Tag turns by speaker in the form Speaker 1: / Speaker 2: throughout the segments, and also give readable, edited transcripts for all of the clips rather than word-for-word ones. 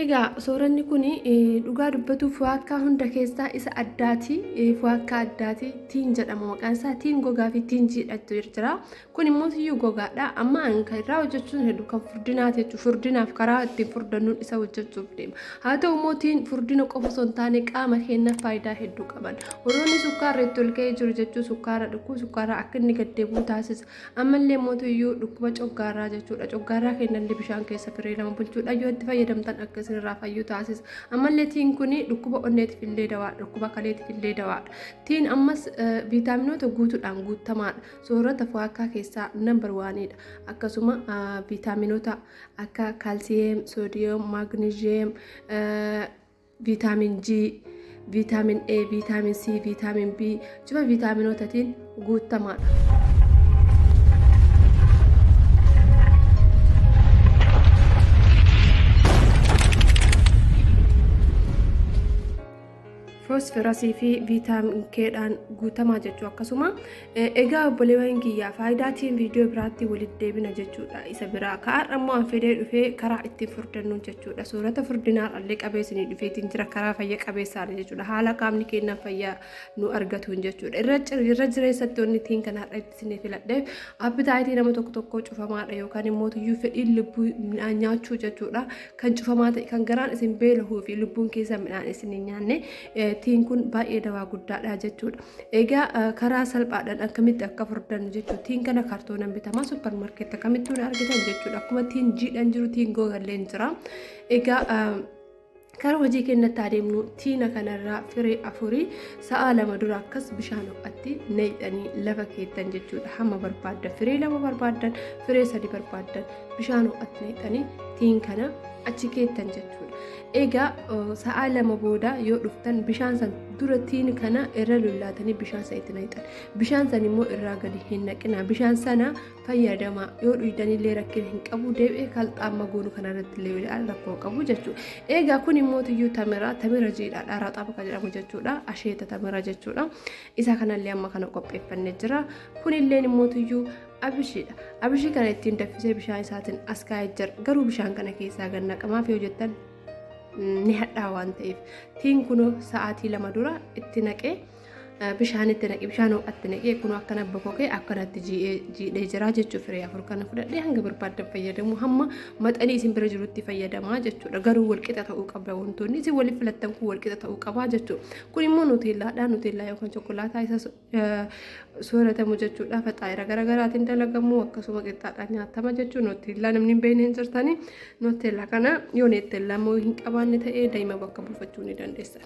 Speaker 1: Egaa sooranni kun dhugaa dubbatuuf fuwaakkaa hunda keessaa isa addaati. Fuwaakkaa addaati. Tiin jedhama maqaan isaa. Tiin gogaa fi tiin jiidhatu jira. Kun immoo tiyyuu gogaadha. Amma an kan irraa hojjechuun heddu kan furdinaati jechuudha. Furdinaaf karaa ittiin furdannuun isa hojjechuuf deema. Haa ta'u immoo tiin furdina qofa osoo hin taane qaama keenyaaf faayidaa hedduu qaban. Warroonni sukkaarra itti ol ka'ee jiru jechuun sukkaara dhukkuu sukkaara akka inni gad deebi'u taasisa. Ammallee mootuyyuu dhukkuba coggaarraa jechuudha. Coggaarraa kennallee bishaan keessa firee lama bulchuudha yoo itti fayyadamtan akka isinirraa fayyu taasisa. Ammallee tiin kun dhukkuba onneetiif illee dawaadha. Dhukkuba kaleetiif illee dawaadha. Tiin ammas viitaaminoota guutuudhaan guutamaadha. Soorata fuwaakkaa keessaa nambar waaniidha. Akkasuma viitaaminoota akka kaalsiyeem, soodiyeem, maagneezhiyeem, viitaamin G, viitaamin A, viitaamin C, viitaamin B, cufa viitaaminootatiin guutamaadha. Foosferasii fi viitaamin Kdhaan guutamaa jechuu akkasuma. Egaa obboleewwan kiyyaa faayidaatiin viidiyoo biraatti walitti deebina jechuudha. Isa biraa ka'aadha immoo an fedhee dhufee karaa ittiin furdannu jechuudha. Soorata furdinaadhaallee qabeessinii dhufeetiin jira karaa fayya qabeessaadha jechuudha. Haala qaamni keenya fayyaa nu argatuun jechuudha. Irra jireessatti wanni ittiin kan har'a itti isinii filadheef appitaayitii nama tokko tokko cufamaadha yookaan immoo tuyyuu fedhiin lubbuu midhaan nyaachuu jechuudha. Kan cufamaa ta'e kan garaan isin beelahuu fi lubbuun keessa midhaan isin hin nyaanne tiin kun baay'ee dawaa guddaadha jechuudha. Egaa karaa salphaadhaan akkamitti akka furdannu jechuudha. Tiin kana kaartoonaan bitamaa supparmaarkeetti akkamittuu argitan jechuudha. Akkuma tiin jiidhaan jiru tiin gogallee jira. Egaa karaa hojii keenyatti adeemnu tiina kanarraa firee afurii sa'a 2 dura akkas bishaan ho'atti naqxanii lafa keettan jechuudha. Hamma barbaaddan firee 2 barbaaddan firee 3 barbaaddan bishaan ho'atti naqxanii tiin kana achi keettan jechuudha. Egaa sa'a 2 booda yoo dhuftan bishaan san dura tiin kana irra lullaatanii bishaan san itti naqxan. Bishaan san immoo irraa gadi hin naqina. Bishaan sana fayyadamaa yoo dhuydanillee rakkina hin qabu deebi'ee kalxaamma goonu kanarratti illee rakkoo qabu jechuudha. Egaa kun immoo tiyyuu tamira tamira jiidhaadha raxaba kan jedhamu jechuudha. Asheeta tamira jechuudha. Isa kanallee amma kana qopheeffannee jira. Kunilleen immoo tiyyuu abishiidha. Abishii kana ittiin danfisee bishaan isaatiin as kaa'ee jira. Garuu bishaan kana keessaa gad naqamaaf yoo jettan ni hadhaa waan ta'eef. Tiin kunoo sa'aatii 2 dura itti naqee bishaan itti naqee bishaan ho'atti naqee kunoo akkana bokokee akkanatti jiidhee jira jechuudha. Firee 4 kana fudhadhee hanga barbaaddan fayyadamu hamma maxanii isin bira jirutti fayyadamaa jechuudha. Garuu walqixa ta'uu qaba wantoonni isin waliif filattan kun walqixa ta'uu qaba jechuudha. Kun immoo nuteellaadha. Nuteellaa yookaan chokolaataa isa sooratamu jechuudha. Faxaayira garaagaraatiin dalagamu akkasuma qixxaadhaan nyaatama jechuudha. Nuteellaa namni hin beekne hin jirtani. Nuteellaa kana yoo nuteellaa immoo hin qabaanne ta'ee daa'ima bakka buufachuu ni dandeessa.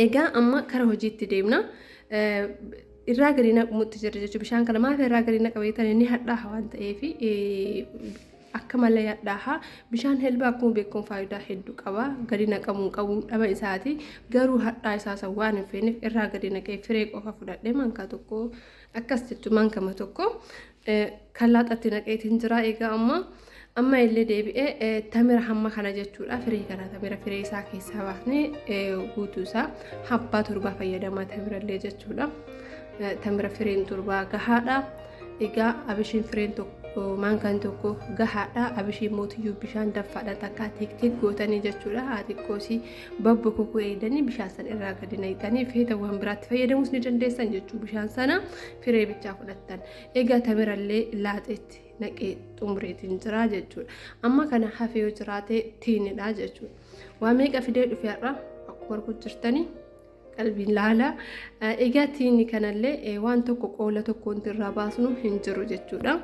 Speaker 1: Egaa amma kara hojiitti deemna. Irraa gadi naqmutti jira jechuudha. Bishaan kana maaf irraa gadi naqama jettan inni hadhaaha waan ta'eef akka malee hadhaaha. Bishaan helbaa akkuma beekamu faayidaa hedduu qaba. Gadi naqamuu qabu dhaba isaati. Garuu hadhaa isaa san waan hin feeneef irraa gadi naqee firee qofa fudhadhee mankaa tokko akkas jechuun mankama tokko kan laaxatti naqeetiin jira. Egaa amma illee deebi'ee tamira hamma kana jechuudha. Firee kana tamira firee isaa keessaa baasnee guutuu isaa habbaa torbaa fayyadamaa tamira illee jechuudha. Tamira fireen torbaa gahaadha. Egaa abishiin fireen tokko maankaan tokko gahaadha. Abishiin mootiyyuu bishaan danfaadha takkaa teek gootanii jechuudha. Haa xiqqoosii babbokokuu eegdanii bishaan sana irraa gadi naqxanii feetawwan biraatti fayyadamuus ni dandeessan jechuu bishaan sana firee bichaa fudhattan. Egaa tamirallee laaxeetti naqee xumureetiin jira jechuudha. Amma kana hafee yoo jiraate tiinidha jechuudha. Waa meeqa fidee dhufe har'a akkuma arguu jirtanii qalbiin laala. Egaa tiini kanallee waan tokko qoola tokko wanti irraa baasnu hin jiru jechuudha.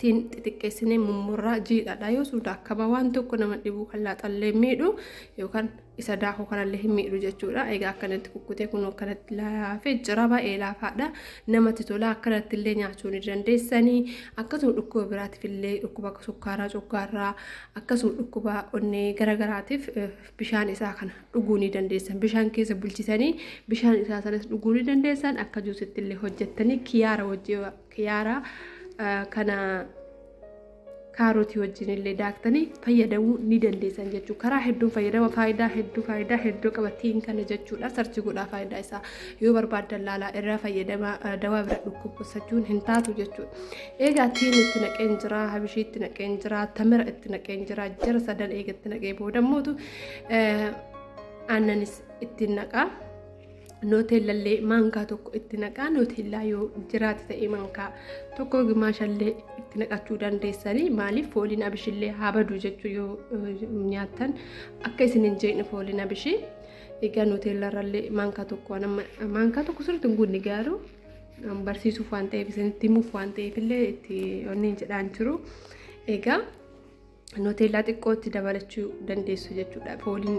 Speaker 1: Tiin xixiqqeessinee mummurraa jiidhaadha yoo suuta akkama waan tokko nama dhibuu kan laaxallee miidhu yookaan isa daakuu kanallee hin miidhu jechuudha. Egaa akkanatti kukkutee kun akkanatti laafee jira baay'ee laafaadha. Namatti tola akkanatti illee nyaachuu ni dandeessanii. Akkasuma dhukkuba biraatiif illee dhukkuba akka sukkaaraa, coggaarraa akkasuma dhukkuba onnee garagaraatiif bishaan isaa kana dhuguu ni dandeessan. Bishaan keessa bulchisanii bishaan isaa sanas dhuguu ni dandeessan. Akka juusitti illee hojjettanii kiyaara wajjin kiyaara kana Kaarotii wajjin illee daaktanii fayyadamuu ni dandeessan jechuudha. Karaa hedduun fayyadama faayidaa hedduu faayidaa hedduu qaba tiin kana jechuudha. Sarchi godhaa faayidaa isaa yoo barbaaddan laalaa irraa fayyadama dawaa bira dhukkubsachuun hin taatu jechuudha. Egaa tiin itti naqeen jira, habishii itti naqeen jira, tamira itti naqeen jira, jara sadan eega itti naqee booda mootu aannanis itti naqaa. Nooteellallee maankaa tokko itti naqaa. Nooteellaa yoo jiraate ta'e maankaa tokko gimaashallee itti naqachuu dandeessanii. Maaliif fooliin abishillee haa badu jechuu yoo nyaattan akka isin hin jeeqne fooliin abishii. Egaa nooteellarrallee maankaa tokko maankaa tokko sirriitti hin guunne garuu barsiisuuf waan ta'eef isinitti himuuf waan ta'eef illee itti onni jedhaan jiru. Egaa nooteellaa xiqqootti dabalachuu dandeessu jechuudha. Fooliin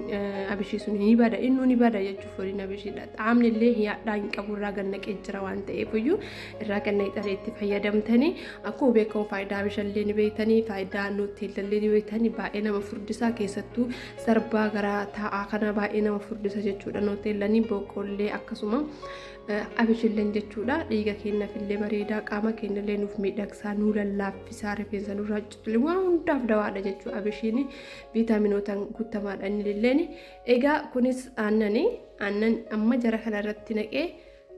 Speaker 1: abishii sun ni bada, innuu ni bada jechuudha fooliin abishiidha. Xaamni illee hadhaa hin qabu irraa gannaqee jira waan ta'eef iyyuu irraa gannaqxanii itti fayyadamtanii akkuma beekamu faayidaa abishallee ni beektanii, faayidaa nooteellallee ni beektanii baay'ee nama furdisaa keessattuu sarbaa garaa taa'aa kana baay'ee nama furdisa jechuudha. Nooteellanii boqqoollee akkasuma abishilleen jechuudha. Dhiiga keenyaaf illee bareedaa, qaama keenyallee nuuf miidhagsaa, nuu lallaaffisaa, rifeensa nurraa citule waan hundaaf dawaadha jechuudha. Abishiin viitaminootaan guutamaadha inni illeen. Egaa kunis aannanii aannan amma jara kana irratti naqee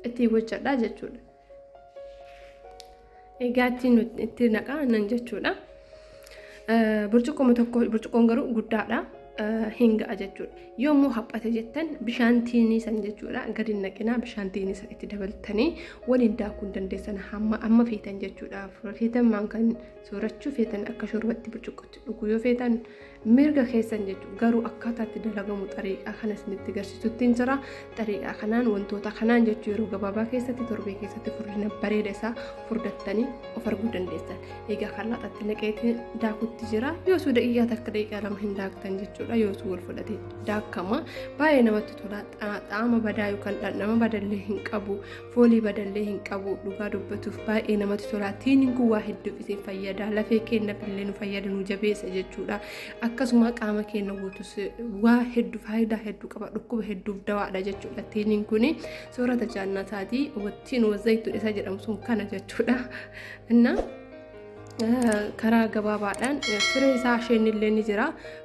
Speaker 1: ittiin hojjedha jechuudha. Egaa ittiin itti naqaa aannan jechuudha. Burcuqqoo tokko burcuqqoon garuu guddaadha. Hin ga'a jechuudha. Yommuu haphate jettan bishaan tiinii san jechuudha gadi naqinaa bishaan tiinii san itti dabaltanii waliin daakuu hin dandeessan hamma amma feetan jechuudha. Feetan maankaan soorachuu feetan akka shorbatti burcuqqootti dhuguu yoo feetan mirga keessan jechuudha. Garuu akkaataa itti dalagamu xariiqaa kana isinitti agarsiisutti hin jira. Xariiqaa kanaan wantoota kanaan jechuu yeroo gabaabaa keessatti torbee keessatti furdina bareeda isaa furdattanii of arguu dandeessan. Egaa kan laaxatti naqeetiin daakutti jira. Yoo suu daqiiqaa takka daqiiqaa lama hin daaktan jechuudha. Yoo suu wal fudhate daakama. Baay'ee namatti tola. Xaama badaa yookaan dhandhama badallee hin qabu. Foolii badallee hin qabu. Dhugaa dubbatuuf baay'ee namatti tola. Tiiniin kun waa hedduuf isin fayyada. Lafee keenyaaf illee nu fayyada nu jabeessa jechuudha. Akkasuma qaama keenya guutus waa hedduu faayidaa hedduu qaba. Dhukkuba hedduuf dawaadha jechuudha. Tiiniin kun soorata jaannataati. Wattiin wazayituun isa jedhamu sun kana jechuudha. Innaa karaa gabaabaadhaan firee isaa isheen illee ni jira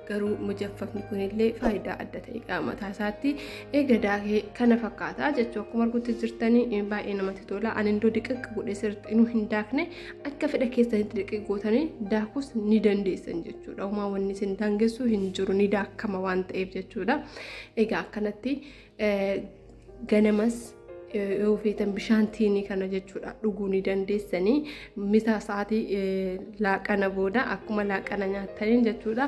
Speaker 1: garuu mujaffafni kunillee faayidaa adda ta'e qaba mataa isaatti. Eega daakee kana fakkaata jechuu akkuma argutti jirtanii baay'ee namatti tola. Ani iddoo diqaq godhee sirriitti inuu hin daakne akka fedha keessanitti diqaq gootanii daakus ni dandeessan jechuudha. Homaa wanni isin daangessu hin jiru ni daakama waan ta'eef jechuudha. Egaa akkanatti ganamas yoo feetan bishaan tiinii kana jechuudha dhuguu ni dandeessanii misa sa'aatii laaqana booda akkuma laaqana nyaattaniin jechuudha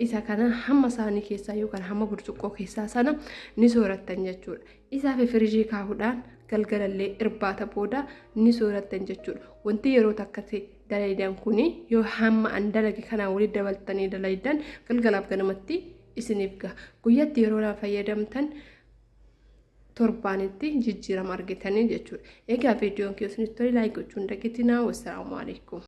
Speaker 1: isa kana hamma saanii keessaa yookaan hamma burcuqqoo keessaa sana ni soorattan jechuudha. Isaa fi firijii kaa'uudhaan galgalallee irbaata booda ni soorattan jechuudha. Wanti yeroo takkatti dalaydan kuni yoo hamma an dalage kanaan walitti dabaltanii dalaydan galgalaaf ganamatti isiniif gaha. Guyyaatti yeroo lama fayyadamtan torbaanitti jijjiirama argitanii jechuudha. Egaa viidiyoon keessanitti tole like gochuun dagatinaa. Wassalaamu alaikum.